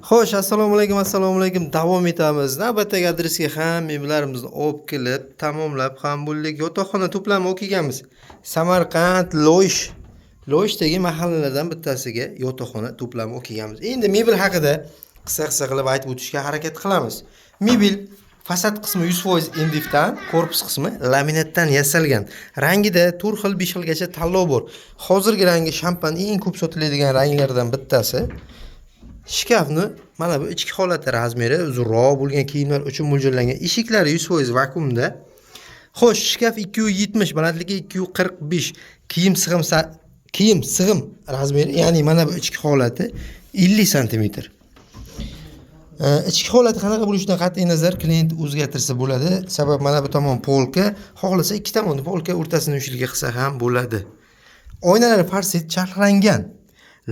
Xo'sh, assalomu alaykum, assalomu alaykum. Davom etamiz. Navbatdagi adresga ham mebellarimizni olib kelib, tamomlab ham bo'ldik. Yotoqxona to'plami olib kelganmiz. Samarqand, Loyish. Loyishdagi mahallalardan bittasiga yotoqxona to'plami olib kelganmiz. Endi mebel haqida qisqa-qisqa qilib aytib o'tishga harakat qilamiz. Mebel fasad qismi 100% MDFdan, korpus qismi laminatdan yasalgan. Rangida 4 xil, 5 xilgacha tanlov bor. Hozirgi rangi shampan, eng ko'p sotiladigan ranglardan bittasi. Shkafni mana bu ichki holati, razmeri uzunroq bo'lgan kiyimlar uchun mo'ljallangan. Eshiklari 100% vakuumda. Xo'sh, shkaf 270, balandligi 245, kiyim sig'im razmeri, ya'ni mana bu ichki holati 50 santimetr. Ichki holati qanaqa bo'lishidan qat'iy nazar klient o'zgartirsa bo'ladi. Sabab mana bu tomon polka, xohlasa ikki tomonni polka, o'rtasini uch qilsa ham bo'ladi. Oynalari farset, charxlangan.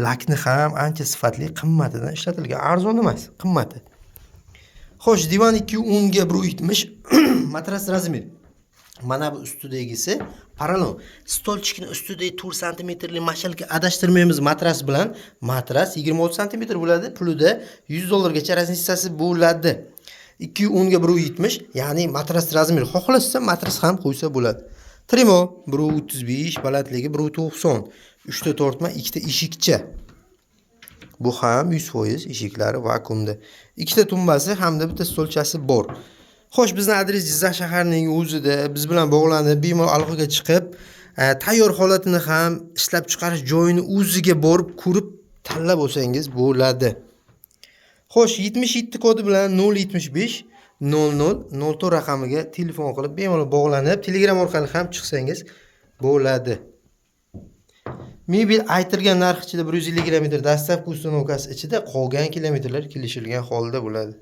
Lakni ham ancha sifatli, qimmatidan ishlatilgan. Arzon emas, qimmati. Xo'sh, divan 210 ga 170, matras razmer. Mana bu ustidagisi porolon. Stolchikni ustidagi 4 santimetrli мешалка, adashtirmaymiz matras bilan. Matras 26 santimetr bo'ladi. Pulida 100 dollargacha разница si bo'ladi. 210 ga 170, ya'ni matras razmer. Xohlasa, matras ham qo'ysa bo'ladi. Trimo 135, balandligi 190. Uchta tortma, ikkita eshikcha. Bu ham 100% eshiklari vakuumda. Ikkita tumbasi hamda bitta stolchasi bor. Xo'sh, bizni adres Jizzax shaharining o'zida. Biz bilan bog'lanib, bemalol aloqaga chiqib, tayyor holatini ham ishlab chiqarish joyini o'ziga borib ko'rib, tanlab olsangiz bo'ladi. Xo'sh, 77 kodi bilan 075 00 04 raqamiga telefon qilib, bemalol bog'lanib, Telegram orqali ham chiqsangiz bo'ladi. Mebel aytilgan narx ichida, 150 kilometr доставка, установка si ichida, qolgan kilometrlar kelishilgan holda bo'ladi.